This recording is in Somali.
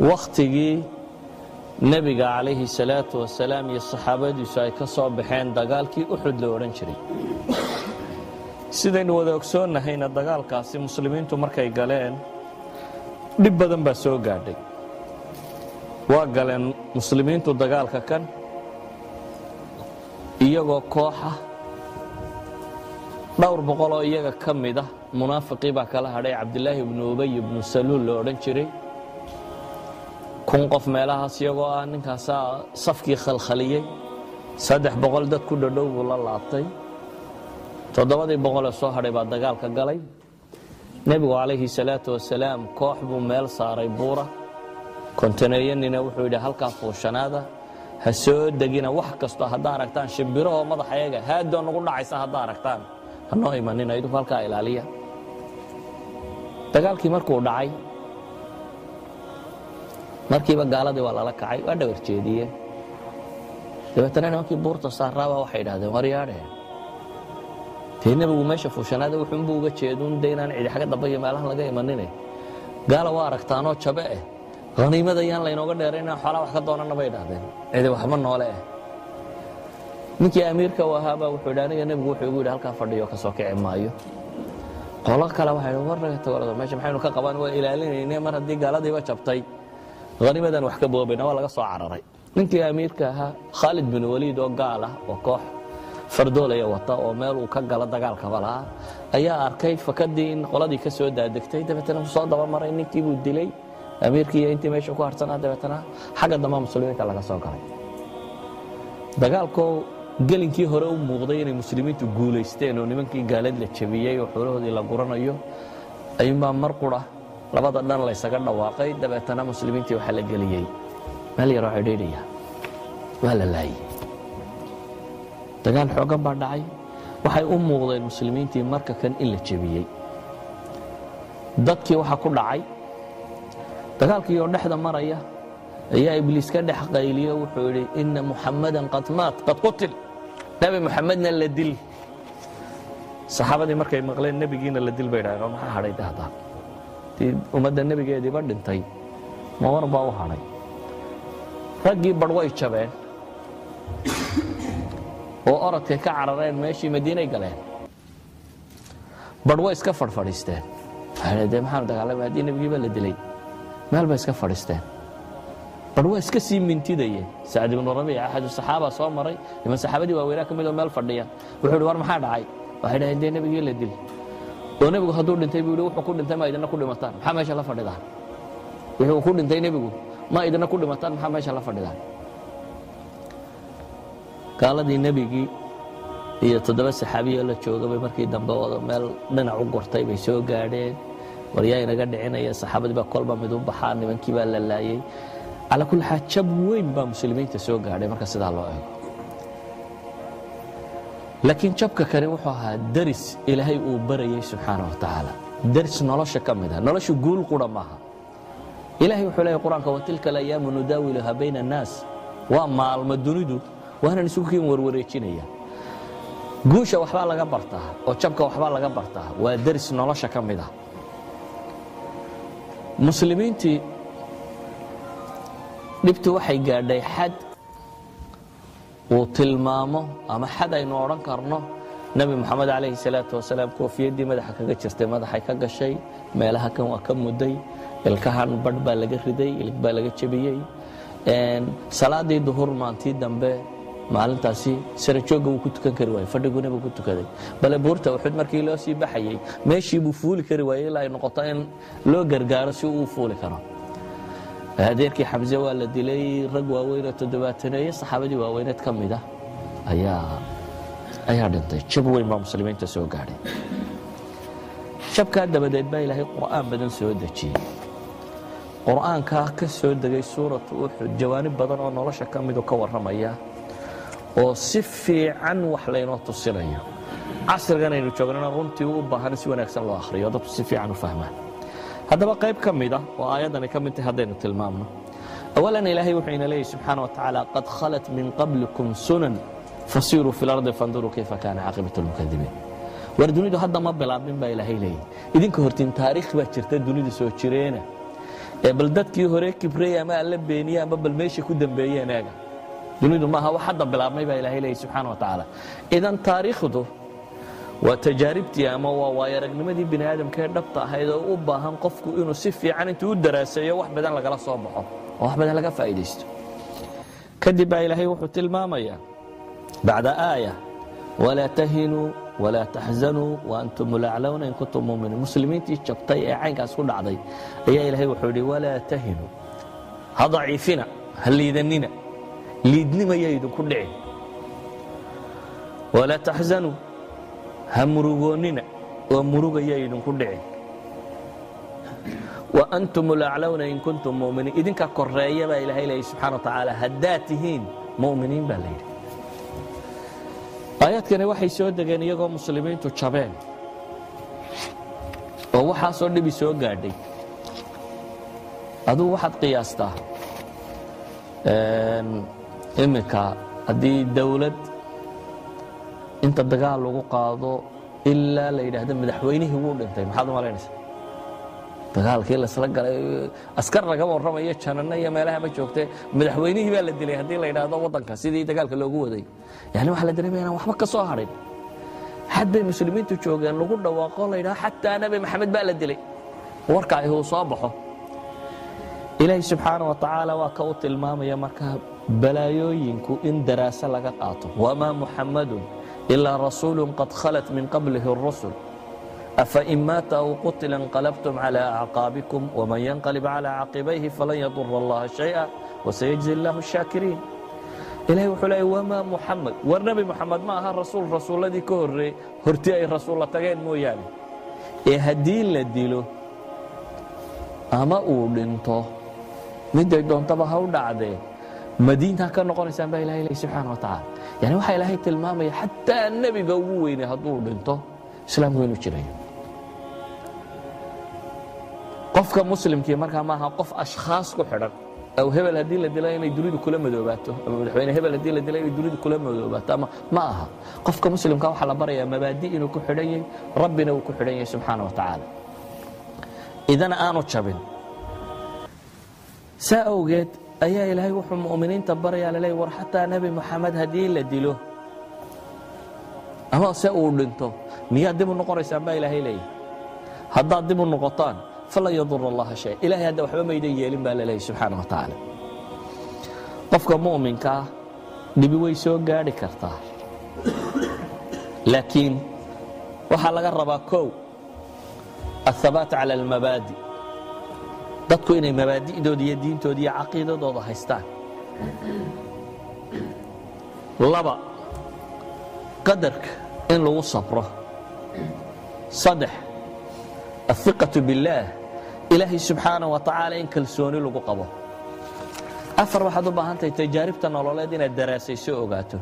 Wakhtigii Nebiga calayhi salaatu wasalaam iyo saxaabadiisu ay ka soo baxeen dagaalkii Uxud la odhan jiray, sidaynu wada ogsoonnahayna dagaalkaasi muslimiintu markay galeen dhib badan baa soo gaadhay. Waa galeen muslimiintu dagaalka kan iyagoo kooxa dhowr boqoloo iyaga ka mid ah. Munaafiqii baa kala hadhay, Cabdilaahi ibnu Ubay ibnu Saluul la odhan jiray. 1000 qof meelahaas iyagoo ah ninkaasaa safkii khalkhaliyey, 300 dad ku dhadhow buu la laabtay. 700-ee soo hadhay baa dagaalka galay. Nebigu calayhi salaatu wasalaam koox buu meel saaray buura, kontaneeyanina wuxuu yidhi: "Halkaa fuushanaada, ha soo degina. Wax kastoo haddaa aragtaan, shimbirahoo madaxayaga haadoo nagu dhacaysa haddaa aragtaan, ha noo imanina, idinku halkaa ilaaliya." Dagaalkii markuu dhacay markiiba gaaladii waa lala kacay, waa dhawar jeediyeen. Dabeetana nimankii buurta saaraabaa waxay idhahdeen: "Waryaadhe, dee nebigu meesha fuushanaada wuxuunbuu uga jeeduun de inaan cidi xagga dambe iyo meelahan laga imanine. Gaala waa aragtaanoo jabe eh, haniimada yaan laynooga dheeray, inaan xoolaa wax ka doonana," bay idhahdeen. "Cidi waxba noole eh." Ninkii amiirka u ahaabaa wuxuu yidhi: "Aniga nebigu wuxuu igu yidhi halkaa fadhiyo, ka soo kici maayo." Qolo kale waxay yidhi: "War naga tagolada, meesha maxaynu ka qaban? Waa ilaalinayne, mar haddii gaaladiiba jabtay haniimadan wax ka boobayna." Waa laga soo cararay. Ninkii amiirka ahaa, Khaalid bin Waliid oo gaal ah oo koox fardoolaya wata oo meel uu ka galo dagaalkaba lahaa, ayaa arkay fakadii in qoladii ka soo daadegtay. Dabeetana uu soo dabamaray, ninkii buu dilay amiirkii iyo intii meesha ku harsanaa. Dabeetana xagga dambe muslimiinta laga soo galay. Dagaalkoo gelinkii hore u muuqday inay muslimiintu guulaysteen oo nimankii gaalad la jabiyey oo xoolahoodii la guranayo, ayuunbaa mar qura labada dhan laysaga dhawaaqay. Dabeetana muslimiintii waxaa la geliyey meel yaroo cidhiidhiya, waa la laayey. Dagaal xooggan baa dhacay. Waxay u muuqdeen muslimiintii marka kan in la jebiyey. Dadkii waxaa ku dhacay dagaalkii oo dhexda maraya ayaa Ibliis ka dhex qayliyo, wuxuu yidhi: "Ina Muxamadan qad maat, qad qutil, Nebi Muxamedna la dil." Saxaabadii markay maqleen nebigiina la dil bay dhahdeen: "Oo maxaa hadhay dahdaa dii ummadda nebigeediiba dhintay? Ma war baa u hadhay?" Raggii badh way jabeen oo orodkay ka carareen meeshii Madiinay galeen. Badh way iska fadhfadhiisteen, waxay dee maxaanu dagaalamay haddii nebigiiba la dilay? Meel bay iska fadhiisteen. Badh waa iska sii mintidayeen. Sacd ibnu Rabiic, axadu saxaaba, soo maray niman saxaabadii waaweynaa ka mid oo meel fadhiya. Wuxuu yidhi: "War maxaa dhacay?" Waxay dhaheen: "Dee nebigii la dil." "Oo nebigu hadduu dhintay," buu yidhi, "wuxuu ku dhintay ma idina ku dhimataan? Maxaa meesha la fadhidaan? Wuxuu ku dhintay nebigu ma idina ku dhimataan? Maxaa meesha la fadhidaan?" Gaaladii nebigii iyo 7 saxaabiyo la joogabay markii dambe oo meel dhinac u gurtay bay soo gaadheen. Waryaa inaga dhicinaya? Saxaabadii baa kolba mid u baxaa, nimankii baa la laayey. Calaa kulli xaal, jab weyn baa muslimiinta soo gaadhay marka sidaa loo eego. Laakiin jabka kani wuxuu ahaa daris Ilaahay uu barayay subxaana wa tacaala, daris nolosha ka mid ah. Noloshu guul qura maaha. Ilahay wuxuu leeyahy Qur-aanka: "Watilka alayaamu nudaawiluha bayna annaas." Waa maalmo dunidu waanan isugu kiin warwareejinaya. Guusha waxbaa laga bartaa oo jabka waxbaa laga bartaa, waa daris nolosha ka mid ah. Muslimiintii dhibtu waxay gaadhay xad uu tilmaamo ama xad aynu odhan karno Nebi Moxamed calayhi salaatu wasalaam koofiyaddii madaxa kaga jirtay madaxay ka gashay, meelaha kan waa ka mudday, ilkahan badh baa laga riday, ilig baa laga jebiyey. Salaadii duhur maantii dambe maalintaasi sarajoogga wuu ku tukan kari waayey, fadhigu nebigu ku tukaday. Bale buurta Uxud markii loo sii baxayey meeshii buu fuuli kari waayey ilaa ay noqoto in loo gargaaro si uu u fuuli karo. Adeerkii Xamse waa la dilay. Rag waaweyn oo toddobaataneeye saxaabadii waaweyneed ka mid ah ayaa dhintay. Jab weyn baa muslimiinta soo gaadhay. Jabkaa dabadeed baa Ilaahay qur'aan badan soo dejiyey. Qur'aankaa ka soo degay suuratu Uxud jawaanib badan oo nolosha ka midu ka warramaya oo si fiican wax laynoo tusinayo. Casrigan aynu joognana runtii u baahan si wanaagsan loo akhriyo, dadku si fiican u fahmaan. Haddaba qayb ka mid ah oo aayaddani ka mid tahay haddaynu tilmaamno. Awalan, Ilaahay wuxuu ina leeyahy subxaana wa tacaala: "Qad khalat min qablikum sunan fasiiruu fi lardi fanduruu kayfa kaana caaqibatu lmukadibiin." War dunidu hadda ma bilaabmin baa Ilaahay leeyahy. Idinka hortiin taariikh baa jirta dunida soo jireena. Ee bal dadkii hore kibrey ama alla beeniyey ama bal meesha ku dambeeyeen eega. Dunidu maaha wax hadda bilaabmay baa Ilaahay leeyahy subxaana wa tacaala. Idan taariikhdu waa tajaaribtii ama waa waayaragnimadii bini aadamka ee dhabta ahayd oo u baahan qofku inuu si fiican intuu u daraaseeyo wax badan lagala soo baxo oo wax badan laga faa'iidaysto. Kadib baa Ilaahay wuxuu tilmaamayaa bacda aaya: walaa tahinuu walaa taxzanuu waantum laclawna in kuntum muminiin. Muslimiintii jabtay ee caynkaas ku dhacday ayaa Ilaahay wuxuu yidhi: walaa tahinuu, ha daciifina, ha liidanina, liidnimaya idinku dhicin; walaa taxzanuu, ha murugoonnina oo murugaya idinku dhicin; wa antum laclawna in kuntum muminiin, idinka koreeya baa Ilahay leeyay subxana wa tacaala haddaad tihiin mu'miniin baa la yidhi. Aayaadkani waxay soo degeen iyagoo muslimiintu jabeen oo waxaasoo dhibi soo gaadhay. Adugu waxaad qiyaastaa iminka haddii dawlad inta dagaal lagu qaado ilaa la yidhaahdo madaxweynihii wuu dhintay, maxaad u malaynaysaa? Dagaalkii lasla galay, askar lagama warramayo, janano iyo meelaha ma joogte, madaxweynihii baa la dilay haddii la yidhaahdo, waddanka sidii dagaalka loogu waday, yani waxaa la dareemaya inaan waxba ka soo hadhin. Xad bay muslimiintu joogeen lagu dhawaaqo la yidhahdo xataa Nebi Maxamed baa la dilay, warka ahi uu soo baxo. Ilaahay subxaana wa tacaala waa ka u tilmaamaya markaa balaayooyinku in daraaso laga qaato: wamaa Muxammadun ilaa rasuulu qad khalat min qablihi الrusul afain maata aw qutila inqalabtum clى acqaabikum wman yanqalib calى caqibayhi falan yadura allaha shayئa wasayajzi اllahu الshaakiriin. Ilahay wuxuu leeyay: wamaa Muxamed, war Nebi Moxamed ma aha rasuul rasuulladii ka horreey hortii ay rasuulla tageen mooyaane, ee haddii la dilo ama uu dhinto, miday doontaba ha u dhacdee, madiintaa ka noqonaysaan baa Ilahay ley subxaana wa tacaala. Yani waxaa Ilaahay tilmaamaya xataa nebiga ugu weynay hadduu dhinto islaamku inuu jirayo. Qofka muslimkii markaa maaha qof ashkhaas ku xidhan aw hebel haddii la dila inay dunidu kula madoobaato, ama madaxweyne hebel haddii la dila inay dunidu kula madoobaato, ama ma aha. Qofka muslimka waxaa la barayaa mabaadi inuu ku xidhan yahay, Rabbina uu ku xidhan yahay subxaana wa tacaala, idan aanu jabin. Saa awgeed ayaa Ilaahay wuxuu mu'miniinta barayaa, laleeya: war xataa Nebi Moxamed haddii la dilo ama se uu dhinto, miyaad dib u noqonaysaan baa Ilaahay leeyahy. Haddaad dib u noqotaan, falan yadura allaha shay, Ilahay hadda waxba maydan yeelin baa laleeyahy subxaana wa tacaala. Qofka mu'minkaa dhibi way soo gaadhi kartaa, laakiin waxaa laga rabaa kow athabaat cala almabaadi, dadku inay mabaadi'dooda iyo diintooda iyo caqiidadooda haystaan; laba, qadarka in lagu sabro; saddex, athiqatu biاllaah, Ilaahay subxaana wa tacaala in kalsooni lagu qabo; afar, waxaad u baahan tahay tajaaribta nololeed inaad daraasayso, ogaato.